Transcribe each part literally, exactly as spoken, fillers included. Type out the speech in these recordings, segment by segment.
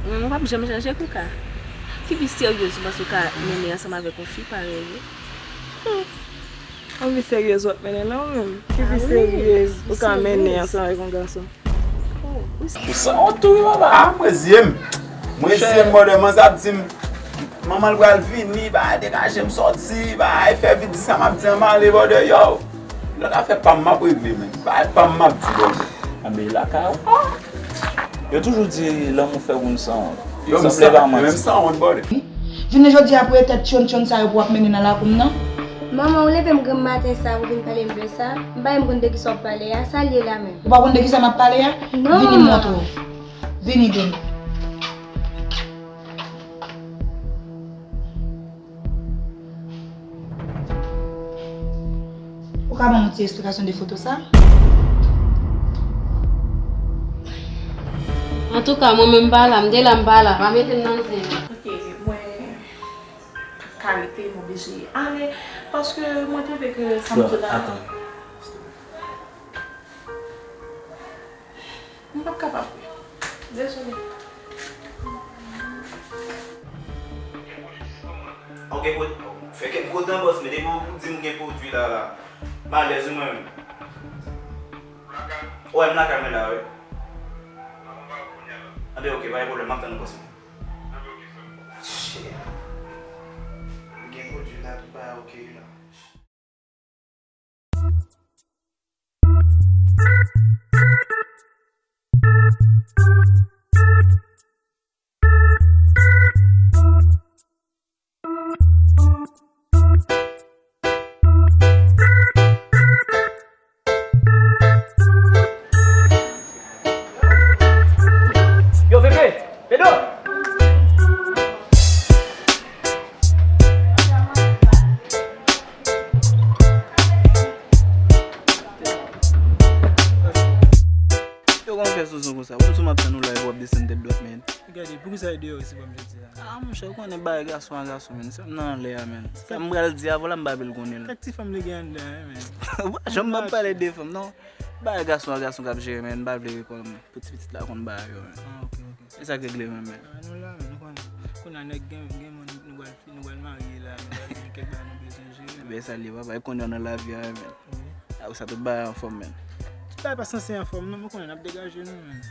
Mwen, m p ap janm chanje Kouka. Ki vi seryez ou panse w ka mennen ansanm avèk yon fi parèy ou? Hmm. Yon vi seryez w ap mennen la ou menm? Ki vi seryez ou ka mennen ansanm avèk yon gason? Ou sanwont tou wi papa. Ah, mwen ziye m. Mwen ziye m, mòdè manzè ap di m manman l pral vini, bagay degaje m sòti, bagay fè vit di sa m ap di an m ale bòdè yo. Lòt afè pa m m ap regle menm. Bagay pa m m ap di bòdè. Anben lakay ou. Yo toujou di lanmou fè moun sanwont. Yo, m sanwont bòdè. Jounen jodi a pou e tèt tchonn tchonn sa yo pou w ap mennen nan lakou m nan? Manman, ou leve m granm maten sa pou vin pale m de sa? M pa menm konn de kisa w ap pale a, sa l ye la menm? Ou pa konn de kisa m ap pale a? Non. Vini m montre w. Vini, Deni. Ou ka ban m yon ti esplikasyon de foto sa? Antouka, mwen menm m pa la, m te la, m pa la, pa mete m nan zen. Ok, mwen pa ka rete, m oblije ale, paske mwen twouve ke sa m di la. M p ap kapab wi. Dezole. Ou gen pwodui, fè kè m kontan bòs, men depi ou di m gen pwodui la, la, m alèz wi mwen menm. Wè, m lakay mwen la, wi. Anben, ok, pa gen pwoblèm, m ap tann ou bòs mwen. Shit. Gen pwodui la, tout bagay ok la. Yo, Pepe! Pedro! Yo, kòman fè Souzou konsa? Ou sou m ap tann ou la epi w ap desann tèt dwat, men. Gade, poukisa e deyò isi pa m jodi a? Ah, monchè, ou konnen bagay gason a gason, men. Sa m nan anlè a, men. Sa m pral di a, vòlè m pa vle l konnen l. Kèk ti fanm li gen anndan, men. Ou pa janm pa pale de fanm, non. Bagay gason a gason k ap jere, men. M pa vle kòm pou ti pitit la konn bagay yo, men. Ah, ok, ok. E sa k regle, men, men. Ah, nou la, men, nou konnen. Kounye a nèg gen, gen moun nou pral, nou pral marye la, nou pral gen kèk bagay nou bezwen jere. Ebyen, sa l ye, papa, e konnen nan lavi a, men. Wi. Ah, sa tout bagay anfòm, men. Tout bagay pa sanse anfòm, non, men konnen n ap degaje nou, men.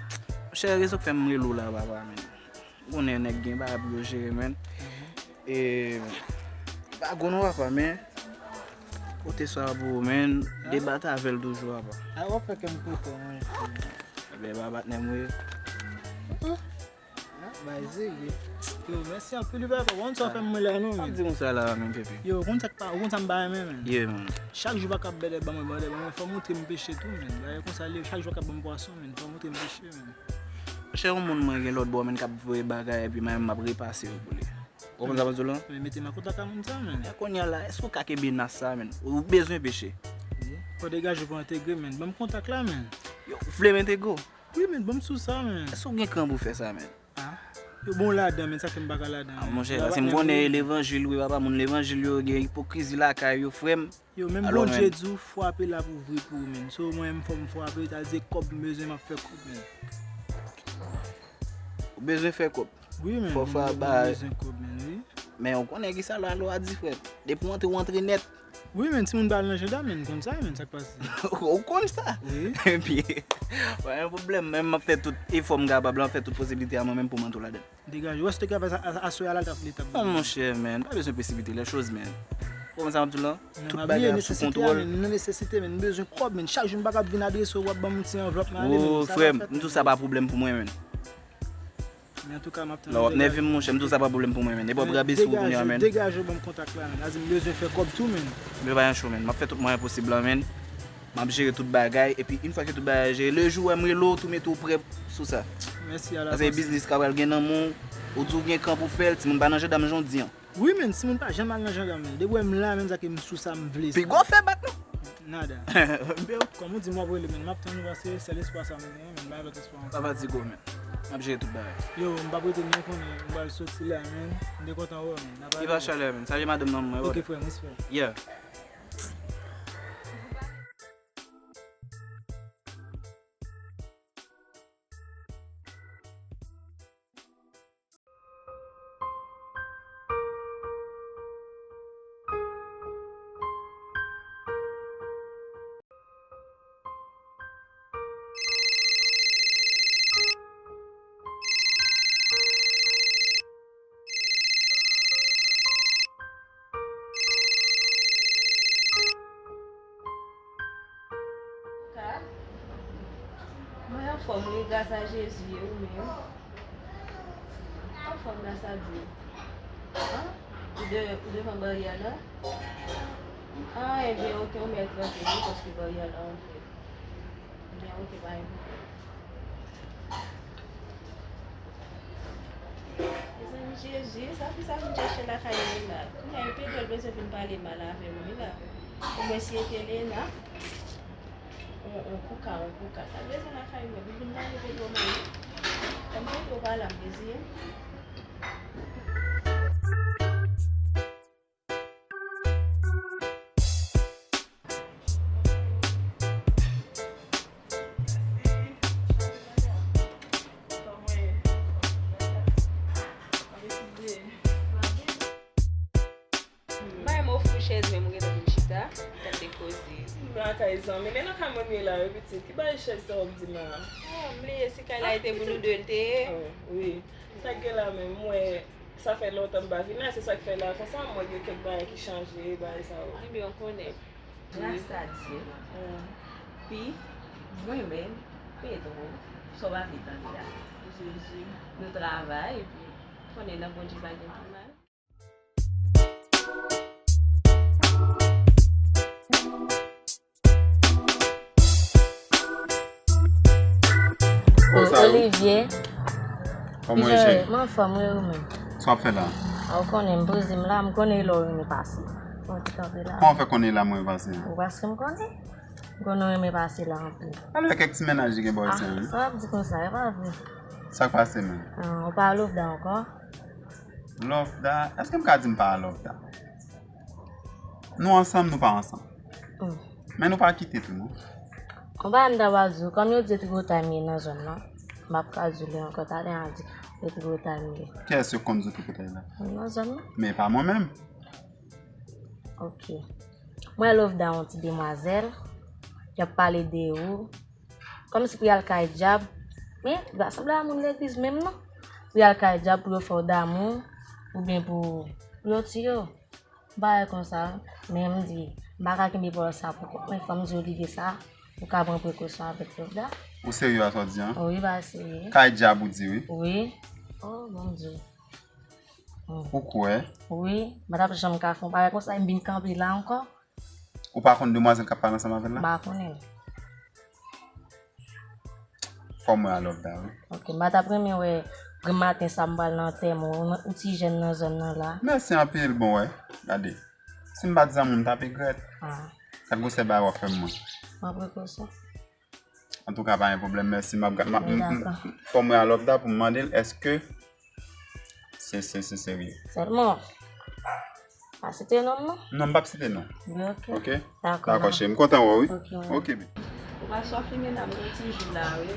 Monchè, rezon k fè m rele w la, papa, men. Ou konnen nèg gen bagay pou yo jere, men. E, pa gwo non, papa, men. Kote sa pou ou, men. Debat avè l toujou, papa. Ah, w ap fè kè m kontan, wi. Ebyen, papa, patnè m, wi. Bay zere. Yo, mèsi anpil wi papa. Ou konn sa w fè m mwen la non, men. Di konsa la, men, Pepe. Yo, ou konn sa k pa, ou konn sa m pa renmen, men. Yeah, man. Chak jou pa ka bèdè ban mwen, bèdè ban mwen, fò w montre m peche tou, men. Bagay konsa li, chak jou pa ka ban m pwason, men. Fò w montre m peche, men. Monchè, yon moun mwen gen lòt bò, men, k ap voye bagay, epi mwen menm m ap repase yo pou li. Ou konprann sa m ap di w la? Men mete m an kontak ak moun sa, men. E kounye a la, èske w ka kenbe nas sa, men? Ou bezwen peche. Wi. Fò degaje pou antegre, men. Ban m kontak la, men. Yo, ou vle m entegre w? Wi, men, ban m sou sa, men. Èske w gen kran pou fè sa, men? Ah. Yo bon ladan, men, sa fè m pa ka ladan, men. Ah, monchè, paske m konnen levanjil, wi, papa, moun levanjil yo gen ipokrizi lakay yo, frè m. Yo, menm Bondye di w frape l ap ouvri pou ou, men. So, mwen, m fò m frape, sa vle di kòb m bezwen, m ap fè kòb, men. Ou bezwen fè kòb? Wi, men. Fò w fè bagay. M bezwen kòb, men, wi. Men ou konnen kisa lwa a di, frè m. Depi w antre, w antre nèt. Wi, men, timoun pa al nan jandam, men, konn sa, men, sa k pase. Ou konn sa? Wi. Epi, pa gen pwoblèm, men m ap fè tout efò m kapab la, m ap fè tout posiblite a mwen menm pou m antre w ladan. Degaje. Ou wè si w te ka fè sa a-, aswè a la, l t ap, li t ap bon. Non, monchè, men, pa bezwen presipite lè choz, men. Ou konprann sa m ap di w la? Tout bagay ap sou kontwòl. Nan nesesite, men, nan nesesite, men, m bezwen kòb, men, chak jou m pa kab vin adrese w, w ap ban m yon ti anvlòp, m ale, men, sa pa fèt, men. Frè m, m di w sa pa pwoblèm pou mwen, men. Men antouka, m ap tann. Lè w ap nève m, monchè, m di w sa pa pwoblèm pou mwen, men. Epa w pral bese w kounye a, men. Degaje w, ban m kontak la, men. Azi, m bezwen fè kòb tou, men. Men pa yon cho, men. M ap fè tout mwayen posib la, men. M ap jere tout bagay, epi yon fwa ke tout bagay jere, le jou w wè m rele w, tou mete w prè sou sa. Mèsi alavans. Paske biznis ka pral gen nan men w, ou di w gen kran pou fè l, timoun pa nan jandam jan w di an. Wi, men, timoun pa janm al nan jandam, men. Depi w wè m la, men, sa ke m sou sa m vle sa. Piga w fè bak non. Nada. Kòm ou di m w ap rele, men, m ap tann ou paske sèl espwa sa m genyen, men, m pa gen lòt espwa ankò. Pa fatige w, men. M ap jere tout bagay. Yo, m p ap rete non, konnen m pral soti la, men. M te kontan wè w, men. N ap pale. Li pa chalè, men. Salye madanm nan mwen, brother. Ok, frè m, respè. Yeah. Anfòm wi, gras a Jezi, e ou menm? Anfòm, gras a Dye. An? Ou de, ou devan baryè la? An, ebyen, oke, ou mèt rantre wi, paske baryè la ouvè. Ebyen, oke, pa gen pwoblèm. Mezanmi, Jezi, sa fi sa vin chèche lakay mwen la. Kounye a, epi l bezwen vin pale mal avè mwen la. Omwen si e te Lena. On, on kouka, on kouka. Sa bezwen lakay mwen. Li vin pale Pedro mal. Kòm Pedro pa la, m reziye m. Bay mwen fou chèz menm, ou gentan vin chita, tande koze. M lakay zanmi, men nan kay mwen m ye la wi pitit. Ki bagay chèz sa w ap di m la? Oh, m bliye si kay la e te pou nou de l te ye. Oh, wi. Sa k gen la menm, m wè sa fè lontan m pa vin la, se sa k fè la konsa, m wè gen kèk bagay ki chanje, bagay sa yo. Ebyen, w konnen. Gras a Dye. Pi, mwen menm, Pedro, sa w pa vle tande a. Jezi. Nou travay, epi, konnen nan Bondye pa gen pi mal. Kòman sa yo? Olivier. Kòman w ye, cheri? M anfòm, wi, ou menm? Sa w ap fè la? A, ou konnen, m poze m la, m konnen e la w renmen pase. Mwen ti kanpe la. Kòman w fè konnen e la m renmen pase a? Ou paske m konnen. M konnen w renmen pase la anpil. Alò, kèk ti mennaj li gen bò isi a, wi. Sa w ap di konsa, e pa vre. Sa k pase menm? A, ou pa Lovda ankò? Lovda, èske m ka di m pa a Lovda? Nou ansanm, nou pa ansanm. Mm. Men nou pa kite tou, non. Yon bagay m ta pral di w, kòm yo di Tripotay m ye nan zòn nan, m ap ka di w li ankò, talè a di Tripotay m ye. Kiyès yo konn di w Tripotay la? Nan zòn nan. Men pa mwen menm. Ok. Mwen Lovda yon ti demwazèl, y ap pale de ou, kòmsi pou y al kay dyab, men li pa sanble a moun legliz menm non. Pou y al kay dyab, pou yo fè w damou, oubyen pou, pou yo tiye w. Bagay konsa, men m di, m pa ka kenbe pawòl sa pou kont mwen, fò m di Olivier sa, pou ka pran prekosyon avèk Lovda. Ou serye a sa w di an? Wi, pa serye. Kay dyab ou di wi? Wi. Oh, Bondye. Ou kwè? Wi, m pa t ap janm ka fè yon bagay konsa, m vin kanpe la ankò. Ou pa konn demwazèl k ap pale ansanm avè l la? M pa konnen l. Fò m wè a Lovda, wi. Ok, m pa t ap renmen wè granmaten sa m pral nan antèman w, ou ti jèn nan zòn nan la. Mèsi anpil, bon, wè, gade. Si m pa t zanmi w, m t ap regrèt. Ah. Gad gwosè bagay w ap fè m mwen. Mwen prekosyon. Antouka, pa gen pwoblèm, mèsi. M ap, m ap, m, m, fò m wè a Lovda pou m mande l, èske se, se, se serye? Sèlman, pa site non m non. Non, m p ap site non. Byen, ok. Ok? Dakò, cheri. M kontan wè w, wi. Ok, wi. Ok, baby. Ou pa sòf li, men m gon ti ji la, wi.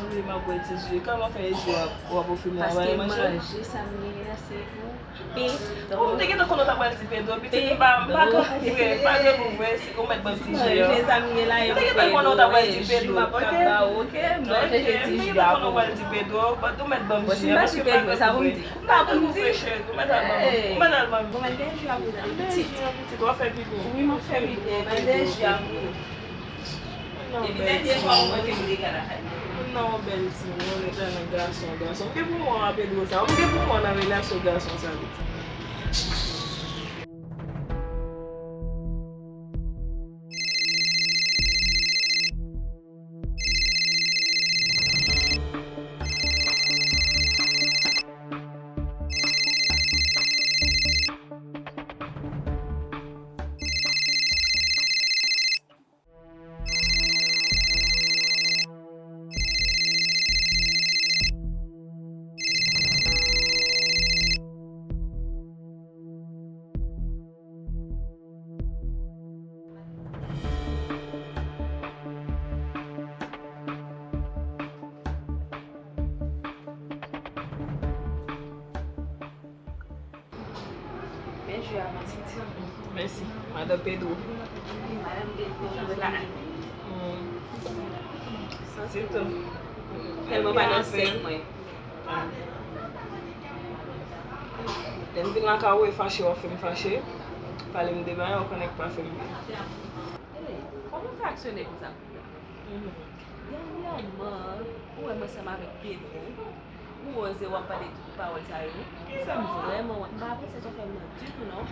Wi, m ap bwè ti ji. Kòman fè ji w ap, w ap ofri mwen yon bagay manje? Paske manje sa m genyen an se pou Pedro. Ou te gentan konnen w ta pral di Pedro, pitit, m pa, m pa grangou vre, m pa grangou vre, si ou mèt ban m ti ji an. Mezanmi, la, m te gentan konnen w ta pral di Pedro, ok? Ok, m te gentan konnen w pral di Pedro, but ou mèt ban m ji an, paske m pa grangou vre. M pa grangou vre, cheri, ou mèt al ban m, ou mèt al ban m. Bon, men gen ji a pou tande, pitit. Pitit, w ap fè pi bon. Wi, m ap fè pi bon, men gen ji a pou ou. Epi dènye fwa ou manke m dega lakay mwen. Moun nan yon bèl timoun, ou rete nan gason, gason. M gen pou mwen a Pedro sa. M gen pou mwen nan relasyon gason sa vit. Men ji a pitit. Mèsi. Madan Pedro. Madan Pedro, la. Hmm. Santi tou. Tèlman pa nan sèk mwen. Lè m vin lakay ou, e fache w ap fè m fache. Pale m de bagay, ou konnen k pa fè m byen. Kòman w fè aksyonè konsa? Mhm. Dènyèman, ou wè m ansanm avèk Pedro, ou oze w ap pale tout pawòl sa yo. Ou fè m vrèman wont. M pa apresye sa w fè m nan ditou, non.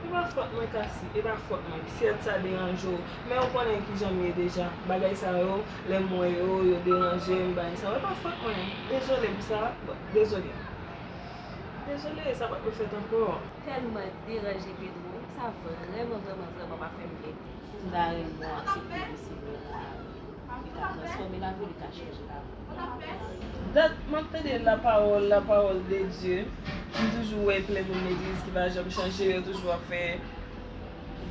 E pa fòt mwen, Cassie, e pa fòt mwen. Syèt sa deranje w. Men ou konnen kijan m ye deja. Bagay sa yo, lè m wè yo, yo deranje m, bagay sa yo. E pa fòt mwen. Dezole pou sa. Bon, dezole. Dezole, sa p ap refèt ankò. Tèlman deranje Pedro, sa vrèman, vrèman, vrèman pa fè m byen. M ta renmen w aksepte misye nan lavi m, e ka transfòme lavi l, e ka chanje lavi m. Dat m ap tande la parole, la parole de Dieu. M toujou wè plen moun legliz ki pa janm chanje, yo toujou ap fè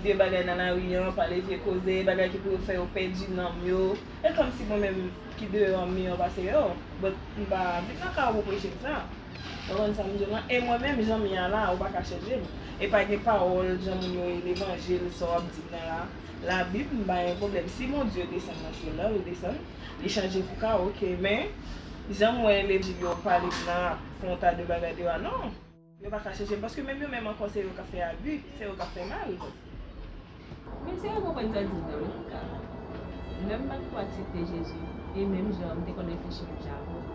vye bagay nan lari an, pale vye koze, bagay ki pou yo fè yo pèdi nanm yo. E kòmsi mwen menm ki deyò an miyò pase yo. But m pa vin nan kay ou pou preche m sa. Ou konprann sa m di w lan? E mwen menm, jan m ye a la, ou pa ka chanje m. E pa gen pawòl, jan moun yo rele levanjil, sa w ap di m nan la. Labib, m pa gen pwoblèm. Si Bondye desann nan syèl la, li desann, li chanje pou ka, oke. Men, jan m wè levanjil yo pale m nan, fè yon ta de bagay deyò a, non. Yo pa ka chanje m, paske menm yo menm ankò, se yo k ap fè abi, se yo k ap fè mal. Men se yo konprann sa di m nan, wi, Luka. Lè m pa t ko aksepte Jezi, e menm jan an, m te konn reflechi menm jan avè w.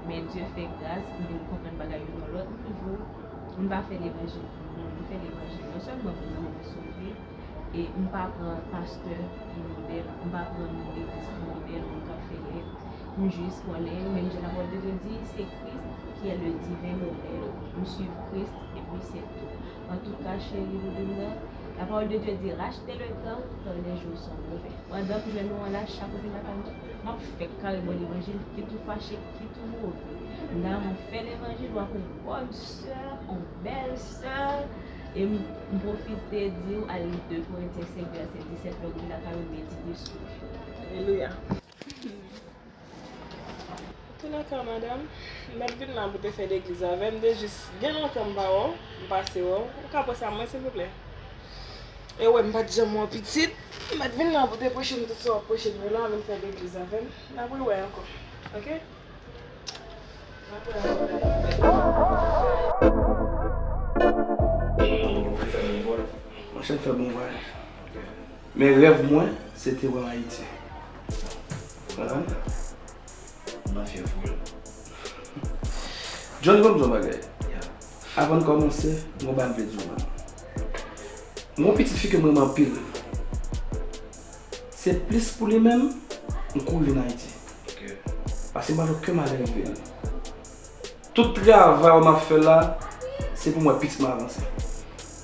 Men Dye fè gras, m vin konprann bagay youn yon lòt, m toujou, m pa fè levanjil pou moun, m fè levanjil non sèlman pou moun yo sove, e m pa pran pastè pou modèl, m pa pran moun legliz pou modèl, moun k ap fè lè. M jis konnen, menm jan lapawòl de Dye di, se Christ qui est le divin modèle. M suiv Christ, epi se tou. Antouka, cheri doudou m nan, la parole de Dieu dit, rachetez le temps, car les jours sont mauvais. Pandan m jwenn ou an la, chak ou vin lakay mwen, m ap fè kare bò levanjil, kit ou fache, kit ou move. M ta renmen w fè levanjil, w ap yon bòn sè, yon bèl sè. E m, m pwofite di w al li de Korentyen senk vèsè disèt, lè w vin lakay ou, medite sou li. Alelouya. Tou nan ka, madanm, m pa t vin la pou te fè legliz avè m, m te jis gen lontan m pa wè w, m pase wè w. Ou ka pran sa mwen, silvouplè? E wè, m pa t janm wè w pitit, m pa t vin la pou te preche m tout sa w ap preche m yo la, vin fè legliz avè m. N ap rewè ankò, oke? N ap rewè ankò. Monchè, m fè bon vwayaj. Men rèv mwen, se te wè m Ayiti. Konprann? Mwen fyè pou ou. Johnny, ban m di w yon bagay. Avan n kòmanse, m gon bagay m vle di w, man. M gon pitit fi ke m renmen anpil. Se plis pou li menm, m kouri vin Ayiti. Paske m pa vle okenn malè rive l. Tout travay m ap fè la, se pou m wè pitit mwen avanse.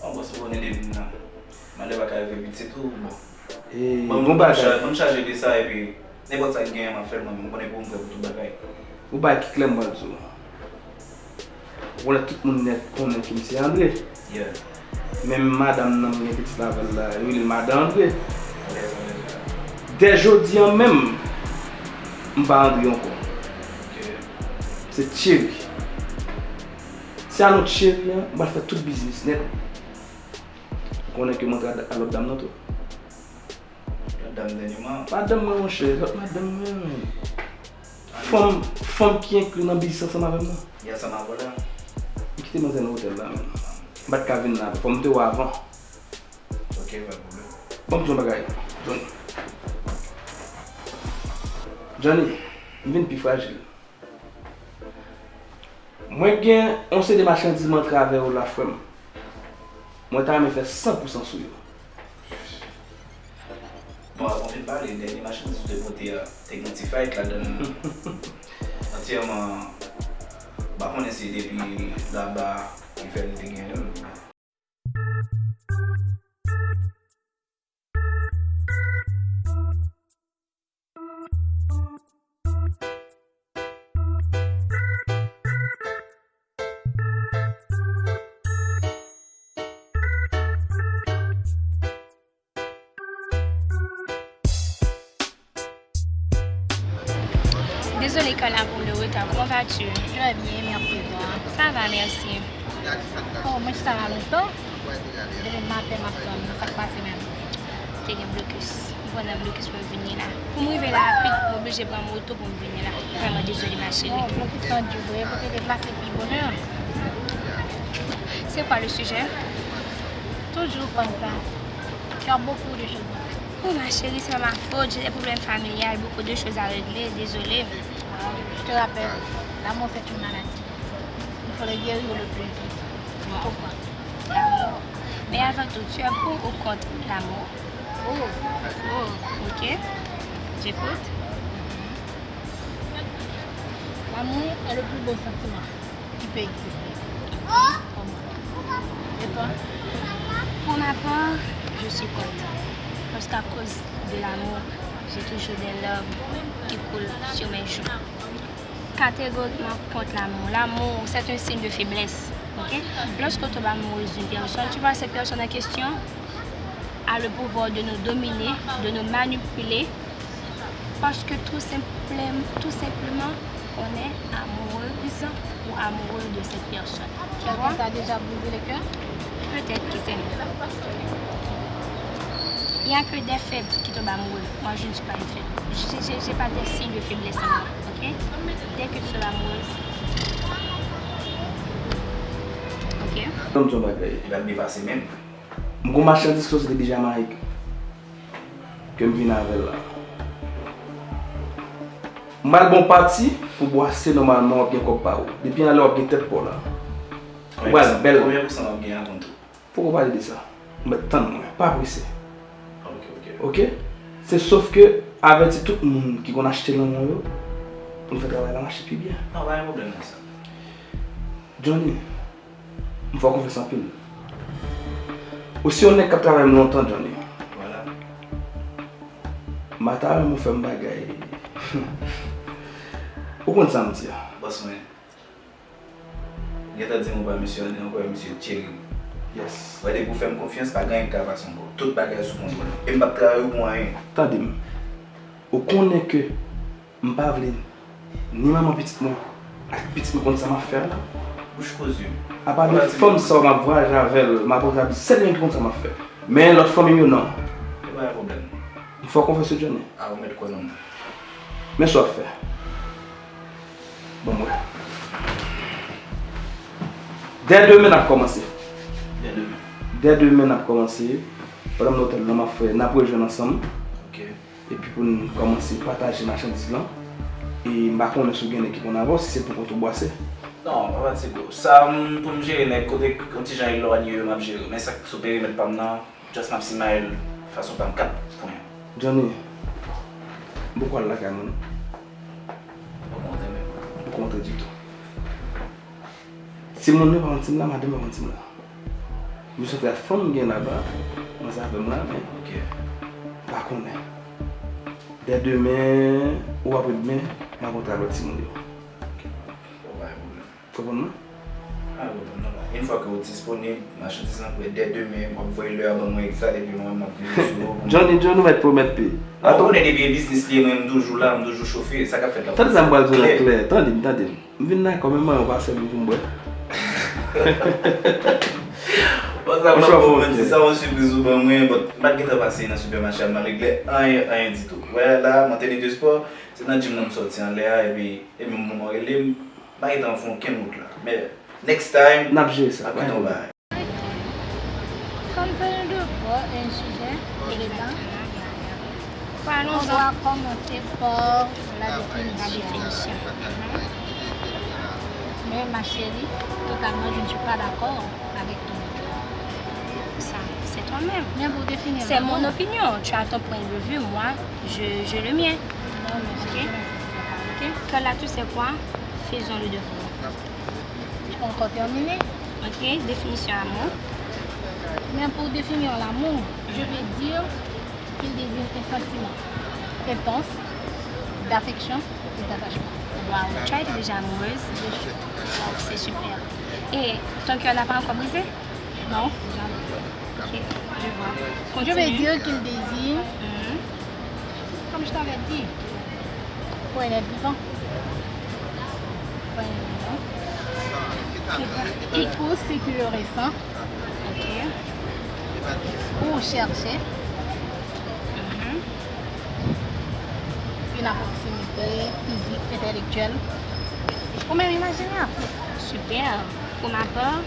Bon, bòs, ou konnen depi m nan, malè pa ka rive pitit ou, bon. Bon, m chaje de sa, epi nenpòt sa k genyen, m ap fè l mwen menm. Ou konnen pou m prè pou tout bagay. Ou bay ki klè m pral di w. Ou konnen tout moun nèt konnen ke m se Andre. Menm madanm nan m gen pitit la avè l la, yo rele l madan Andre. Dè jodi an menm, m pa Andre ankò. Se Thierry. Se a non Thierry an, m pral fè tout biznis nèt. Ou konnen ke m antre a lòt dam nan tou. Lòt dam dènyèman. Madanm mwen, monchè, lòt madanm mwen, men. Fanm, fanm ki enkli nan biznis ansanm avè m nan. Li ansanm avè w la? M kite manzè nan otèl la, men. M pa t ka vin la, fò m te wè avan. Ok, pa pwoblèm. Ban m di yon bagay, Johnny. Johnny, m vin pi frajil. Mwen gen yon seri de machandiz mwen antre avè yo la, frè m. Mwen ta renmen fè san pou san sou yo. Bon, avan m fin pale, dènye machandiz ou te pote a, te gen yon ti fayit ladan l. Antyèman, m pa konnen si depi laba ki fè l te genyen l. Désolé, Carla, pour le retard. Comment vas-tu? Je vais bien, merci et toi? Ça va, merci. Oh, mwen chita la lontan. Depi maten m ap tann ou, sa k pase menm? Te gen blokis. M pran nan blokis pou m vini la. Pou m rive la rapid, m oblije pran moto pou m vini la. Vrèman dezole, ma chérie. Oh, blokis lan di vre, pou te deplase pi bonè. C'est quoi le sujet? Toujours comme ça. Tu as beaucoup de choses à faire. Oh, ma chérie, c'est pas ma faute. J'ai des problèmes familiales, beaucoup de choses à régler. Désolée. Je te rappelle, l'amour c'est une maladie. Il faut le guérir le plus vite. Pourquoi? L'amour. Mais avant tout, tu es pour ou contre l'amour? Oh, Oh, ok. J'écoute. L'amour est le plus beau sentiment qui peut exister. Pour moi. Et toi? Pour ma part, je suis contre. Parce qu'à cause de l'amour, j'ai toujours des larmes qui coulent sur mes joues. Catégoriquement contre l'amour. L'amour, c'est un signe de faiblesse. Ok? Lorsque tu tombes amoureuse d'une personne, tu vois cette personne en question a le pouvoir de nous dominer, de nous manipuler, parce que tout simplement, tout simplement, on est amoureuse ou amoureux de cette personne. Tu vois? Quelqu'un t'a déjà brisé le cœur? Peut-être, qui sait. Il n'y a que des faibles qui tombent amoureux. Moi, je ne suis pas une faible. J'ai- J'ai j'ai pas des signes de faiblesse en moi, ok? Dès que tu tombes amoureuse, ok? Ban m di yon bagay. Li pa t byen pase menm. M gon machandis ki soti depi Jamayik. Ke m vin avè l la. M pral ba w pati pou bwase nòmalman w ap gen kòb pa ou. Depi anlè w ap gen tèt pa w la. Ou pral bèl. Konbyen pousan w ap gen avan tou? Poko pale de sa. Ou mèt tann mwen. Pa prese. Ok, ok. Ok? Se sof ke avèti tout moun ki konn achte lanmou yo pou n fè travay la mache pi byen. Non, pa gen pwoblèm nan sa. Johnny, m fè w konfyans anpil. Ou se yon nèg k ap travay m lontan, Johnny. Vwala. M pa ta renmen w fè m bagay. Ou konn sa m di a. Bòs mwen. Gentan di m ou pa misye André ankò, e misye Thierry. Yes. Wè depi w fè m konfyans, pa gen anyen k ka pase ankò. Tout bagay sou kontwòl. E m p ap trayi w pou anyen. Tande m. Ou konnen ke m pa vle ni manman pitit mwen ak pitit mwen konn sa m ap fè a la. Bouch koze. Apa de fanm sa w m ap vwayaje avè l, m ap antre abi sèl nèg ki konn sa m ap fè. Men lòt fanmi m yo non. E pa yon pwoblèm. M fè w konfyans wi Johnny. A ou mèt kwè nan mwen. Men sa w ap fè. Bon, mwen. Dè demen n ap kòmanse. Dè demen. Dè demen n ap kòmanse. Pandan m nan otèl nan, m ap fè, n ap rejwenn ansanm. Ok. Epi pou n kòmanse pataje machandiz lan. E m pa konnen si w gen nèg ki konn avè w, si se pou kont ou bwase. Non, pa fatige w. Sa m pou m jere nèg kote yon ti jan elwanye yo m ap jere. Men sa k sou perimèt pa m nan, just m ap simaye l fason pa m kat pwen. Johnny, m poko al lakay mwen non. Poko antre menm. M poko antre ditou. Timoun yo pa konn si m la, madanm yo pa konn si m la. M soti ak fanm m gen laba, nan zafè m la, men Ok. m pa konnen. Dè demen ou apre demen, m ap antre ak lòt timoun yo. Ok. Bon, pa gen pwoblèm. Konprann mwen? Pa gen pwoblèm non. Yon fwa ke ou disponib, machandiz lan prè dè demen, w ap voye lè a ban mwen egzat, epi mwen menm m ap rive sou ou pou mwen. Johnny, Johnny, ou mèt pwomèt pi. Ou konnen depi e biznis li ye, mwen m toujou la, m toujou chofe, sa k ap fèt la. Tande sa m pral di w la klè, tande m, tande m. M vin lakay w, men mwen yon pasè pou m bwè. Bon, sa m ap mwen di sa yon sipriz ou ban mwen, but m pa t gentan pase nan sipèmache a, m pa regle anyen, anyen ditou. Wè la, mwen teni de spò, se nan gym nan m sòti anlè a, epi, epi moun nan rele m, m pa gentan fè okenn wout la. Men, next time, N ap jere sa, m ap kite yon bagay. Comme c'est le devoir, un sujet élégant, on Parlons-en. va commencer par la La définition. Définition. Mais ma chérie, totalement, je ne suis pas d'accord avec ton idée. Ça, c'est toi-même. Mais pour définir C'est mon l'amour, opinion. Tu as ton point de vue, moi, je, j'ai le mien. non, mais Ok. je- Ok? Carla, tu sais quoi? Faisons le devoir. J'ai pas encore terminé. Ok? Définition amour. Mais pour définir l'amour, je vais dire qu'il désigne un sentiment intense d'affection et d'attachement. Waouh, tu as été déjà amoureuse? Waouh, c'est super. Et ton cœur n'a pas encore brisé? Non, jamais. Ok, je vois. Je vais Continue. Dire qu'il désigne, Mhm. comme je t'avais dit, pour un être vivant. Pour un être vivant. Et pour ce qui le ressent, Ok. pour chercher Mhm. une proximité physique, intellectuelle, ou même imaginaire. Super. Pour ma part,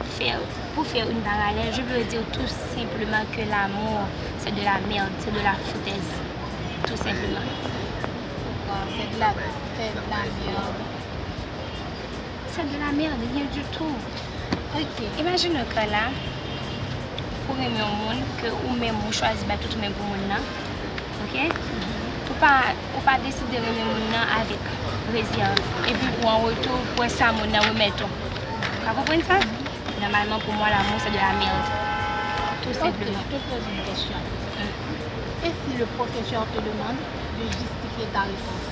Faire, pour faire une parallèle, je veux dire tout simplement que l'amour, c'est de la merde, c'est de la foutaise, tout simplement. Pourquoi? C'est de la, c'est de la merde. C'est de la merde, rien du tout. Ok. Imajine yon ka la, ou renmen yon moun, ke ou menm ou chwazi bay tout ou menm pou moun nan, ok? Ou pa, ou pa deside renmen moun nan avèk rezèv, epi pou an retou, pou sa moun nan remèt ou. Ou ka konprann sa? Normalement, pour moi, l'amour, c'est de la merde. Tout Ok, simplement. Je te pose une question. Et si le professeur te demande de justifier ta réponse?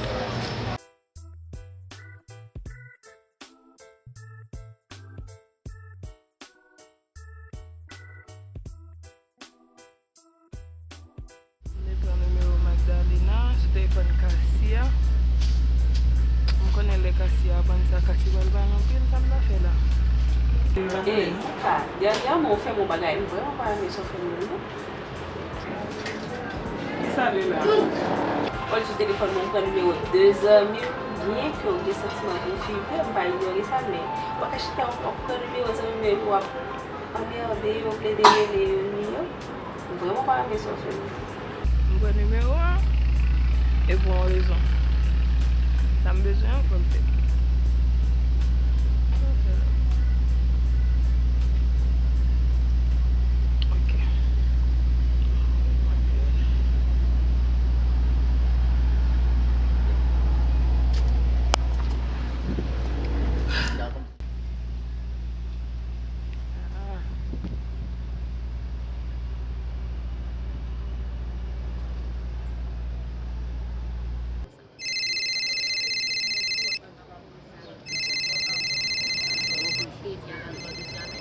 M te pran nimewo Magdalena sou telefòn Cassie a. M konnen lè Cassie a aprann sa, Cassie pral ba l anpil, sa m ta fè la? Ey, Luka, dènyèman ou fè m yon bagay, m vrèman pa renmen sa w fè m nan, non. Kisa li la? Ou al sou telefòn mwen, m pran nimewo de zanmi m, byen ke w gen santiman pou fi vre, m pa inyore sa, men w pa ka chita w ap pran nimewo zanmi m epi w ap anmède yo, plede rele yo nimewo. M vrèman pa renmen sa w fè m. M pran nimewo a e pou yon rezon. Sa m bezwen an, fò m fè. Ok.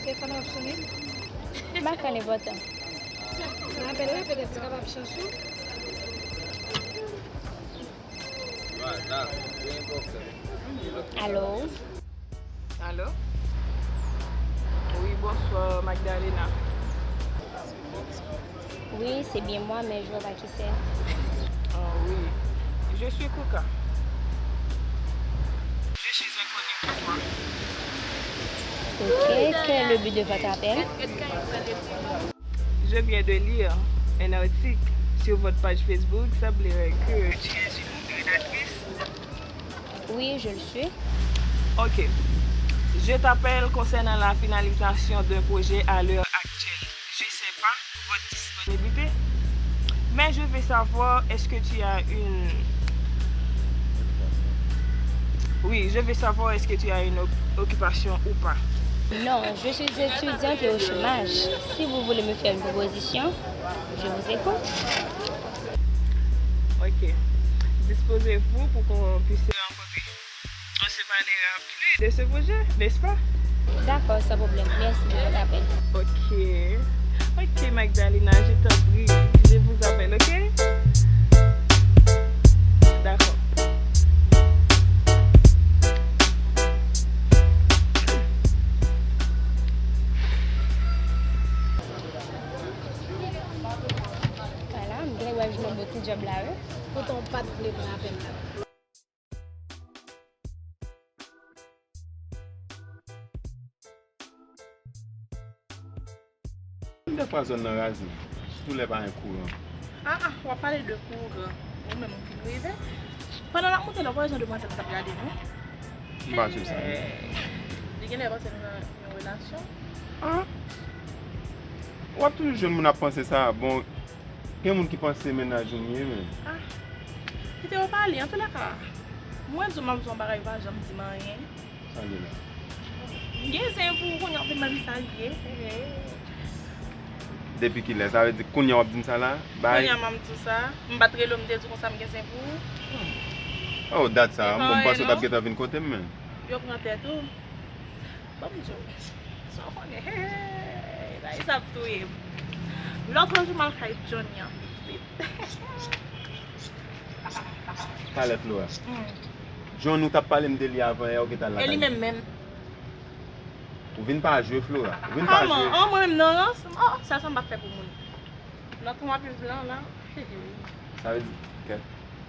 Telefòn ap sonnen. M pa konn enpòtan. Nan apèl la, petèt se kapab chans ou. Alo? Alo? Wi, bonswa, Magdalena. Oui, c'est bien moi, mais je vois pas qui c'est. Oh, oui. Je suis Kouka. Je suis inconnue pour toi. Ok, quel est le but de votre appel? Je viens de lire un article sur votre page Facebook. Semblerait que tu es une rédactrice. Oui, je le suis. Ok. Je t'appelle concernant la finalisation d'un projet à l'heure actuelle. Je sais pas votre disponibilité, mais je veux savoir est-ce que tu as une... Oui, je veux savoir est-ce que tu as une oc- occupation ou pas. Non, je suis étudiante et au chômage. Si vous voulez me faire une proposition, je vous écoute. Ok. Disposez-vous pour qu'on puisse se rencontrer? On se parlera plus de ce projet, n'est-ce pas? D'accord, sans problème. Merci de votre appel. Ok. Ok, Magdalena, je t'en prie. Je vous appelle, ok? D'accord. Vwala, m gen wè jwenn yon bon ti djòb la, wi. Poutan w pa t vle pran apèl la. Dèfwa zòn nan raz wi, sitou lè pa gen kouran. Ah ah, w ap pale de kouran. Ou menm ou fin rive. Pandan n ap moute la, w pa wè jan demwazèl t ap gade nou? M pa swiv sa. Li genlè panse nou nan yon relasyon. Ah. W ap toujou jwenn moun ap panse sa. Bon, gen moun ki panse mennaj ou m ye, men. Ah. Kite yo pale, antoulèka. Mwen di w m ap di w yon bagay, ou pa janm di m anyen. Sa li la? M gen zen pou ou, kounye a w ap vin ban m sa l ye. Depi kilè? Sa vle di kounye a w ap di m sa la? Bay. Kounye a m ap di w sa. M pa t rele w, m te di w konsa m gen zen pou ou. Oh, dat sa. Bon, m panse w t ap gentan vin kote m, men. Yo pran tèt ou. Ban m di w. Sa w konnen. Hey, hey, hey, hey, sa ap touye m. Lòt jou m al kay Johnny an pitit. Talè Flora. John, ou t ap pale m de li avan yè, ou gentan al lakay li. E li menm menm? Ou vin pa jwe, Flora. Ou vin pa jwe. Kòman? An, mwen menm nan rans? Oh, sa, sa m p ap fè pou moun. Lòt tan w ap viv lan la. Sa vle di, kèt.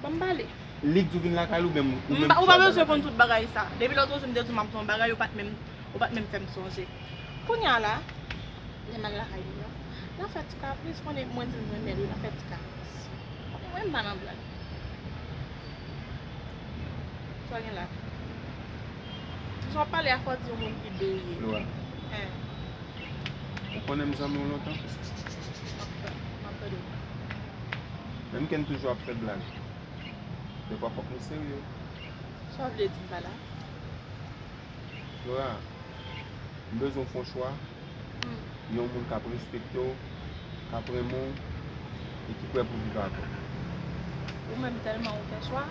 Ban m pale. Li k di w vin lakay li oubyen ou menm ki chwazi al lakay li? Ou pa bezwen konn tout bagay sa. Depi lòt jou m te di w m ap di w yon bagay, ou pa t menm, ou pa t menm fè m sonje. Kounye a la, lè m al lakay li an, l ap fè ti kapris, konnen mwen di l mwen renmen l wi, l ap fè ti kapris. Konnen mwen m pa nan blag. Sa gen la. Jan w ap pale a, fò w di yon moun ki beye. Flora. Hein. Ou konnen m zanmi w lontan? M ap tan-, m ap tande w. Menm ke n toujou ap fè blag, defwa fòk nou serye. Sa w vle di m pa la? Flora, m bezwen w fè yon chwa. Hmm. Yon moun k ap respekte w, k ap renmen w, e ki prè pou viv avè w. Ou menm tèlman ou fè chwa,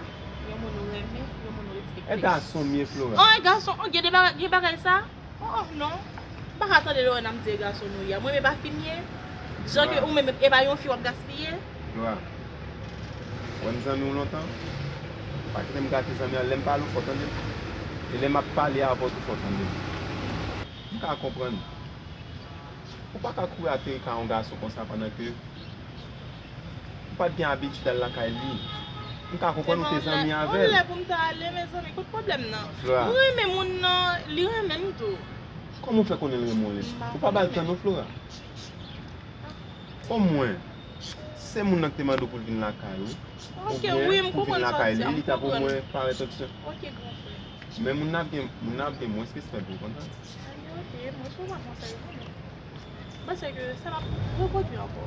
yon moun ou renmen, yon moun ou respekte. E gason m ye, Flora. Oh, e gason, oh, gen de bagay, gen bagay sa? Oh, oh, non. M pa ka tande Lorena m di e gason nou ye. Mwen menm e pa fi m ye. Jan ke ou menm e pa yon fi w ap gaspiye. Flora, wè m zanmi w lontan. Pa kite m gate zanmi an. Lè m pale w fò tande m. E lè m ap pale avè w tou fò tande m. M ka konprann. Ou pa ka kouri ateri kay yon gason konsa pandan ke ou pa t gen abitid al lakay li. M ka konprann ou te zanmi avè l. Yon lè pou m ta ale, mezanmi, kout pwoblèm nan. Flora. Mwen renmen moun nan, li renmen m tou. Kòman w fè konnen l renmen w, Lise? Ou pa ba l tan non, Flora. Omwen, se moun nan ki te mande w pou l vin lakay ou, oubyen pou vin lakay li, li t ap omwen parèt anti. Ok, gran frè. Men moun nan ap gen, moun nan ap gen mwens respè pou ou, konn sa? Anyen, ok, mwen sou pa panse yo, non. M panse ke sa p ap repwodui ankò.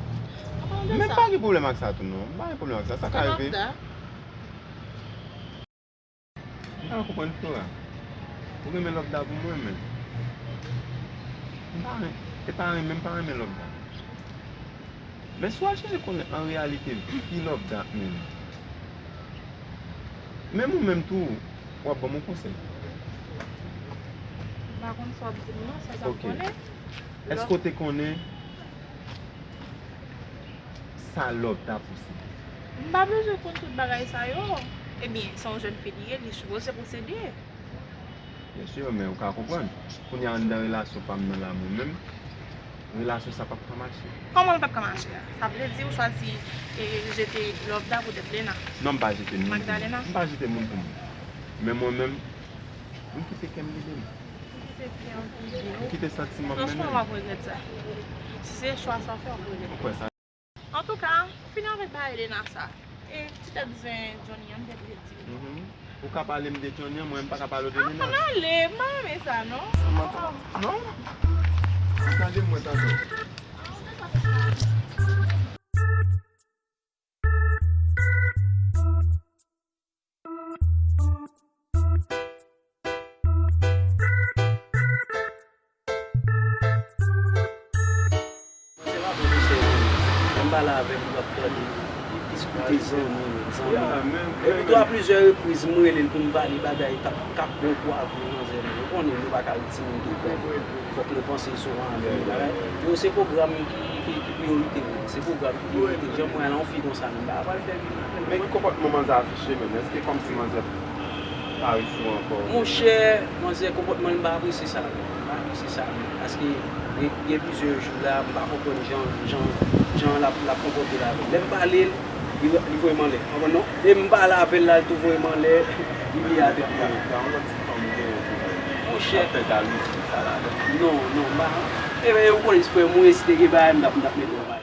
An palan de sa. Men m pa gen pwoblèm ak sa tou, non. M pa gen pwoblèm ak sa. Sa ka rive. M pa konprann, Flora. Ou renmen Lòvda pou mwen, men. M pa ren-, e pa renmen, m pa renmen Lòvda. Men si w al chèche konnen an reyalite, ki Lòvda menm. Menm ou menm tou, w ap ban m yon konsèy. M pa konn sa w ap di m nan, sa sa m konnen. Èske w te konnen sa Lòvda pou se? M pa bezwen konn tout bagay sa yo. Ebyen, se yon jèn fi li ye, li sipoze posede. Byen si, men ou ka konprann. Kounye a anndan relasyon pa m nan la mwen menm, relasyon sa p ap ka mache. Kòman l p ap ka mache a? Sa vle di ou chwazi, e, jete Lòvda poutèt Lena? Non, m pa jete moun pou mwen. Magdalena? M pa jete moun pou mwen. Men mwen menm, m kite kè m gide m. Ou kite kè w gide w? M kite santiman m mennen. Franchman, w ap regrèt sa. Si se chwa sa w fè, w ap regrèt. Ou kwè sa? Antouka, fini avèk bagay Lena sa. E ti tèt zen Johnny an, m te bliye di w. Mhm. Ou ka pale m de Johnny an, mwen m pa ka pale w de Lena. Ann ale, m pa renmen sa, non. Non. Ou tande m, mwen tande w. Se pa pwofesè, lè m pale avè l, li p ap tande. Li plis koute zanmi, zanmi. Epi tou, a plizyè repriz, m rele l pou m pale bagay k ap, k ap bon pou avni manzè nou. Ou konnen, nou pa ka ret timoun toutan. Fòk nou panse souvan avè nou bagay. Yo, se pwogram ki, ki, ki priyorite nou. Se pwogram ki priyorite. Jan mwen an, yon fi konsa, nou pa pral fè vin avè l. Men ki konpòtman manzè afiche menm? Èske kòmsi manzè pa ret sou ou ankò? Monchè, manzè, konpòtman l, m pa apresye sa non. M pa apresye sa non. Paske gen, gen plizyè jou la, m pa konprann jan, jan, jan l ap, l ap konpòte l avè m. Lè m pale l, li, li voye m anlè. Konprann non? E m pale avè l la, l tou voye m anlè, li bliye atè m. Monchè. Ap fè jalouzi sa la. Non, non, m pa. E, e, ou konnen, frè m, mwen, si te gen bagay, m t ap, m t ap mete w.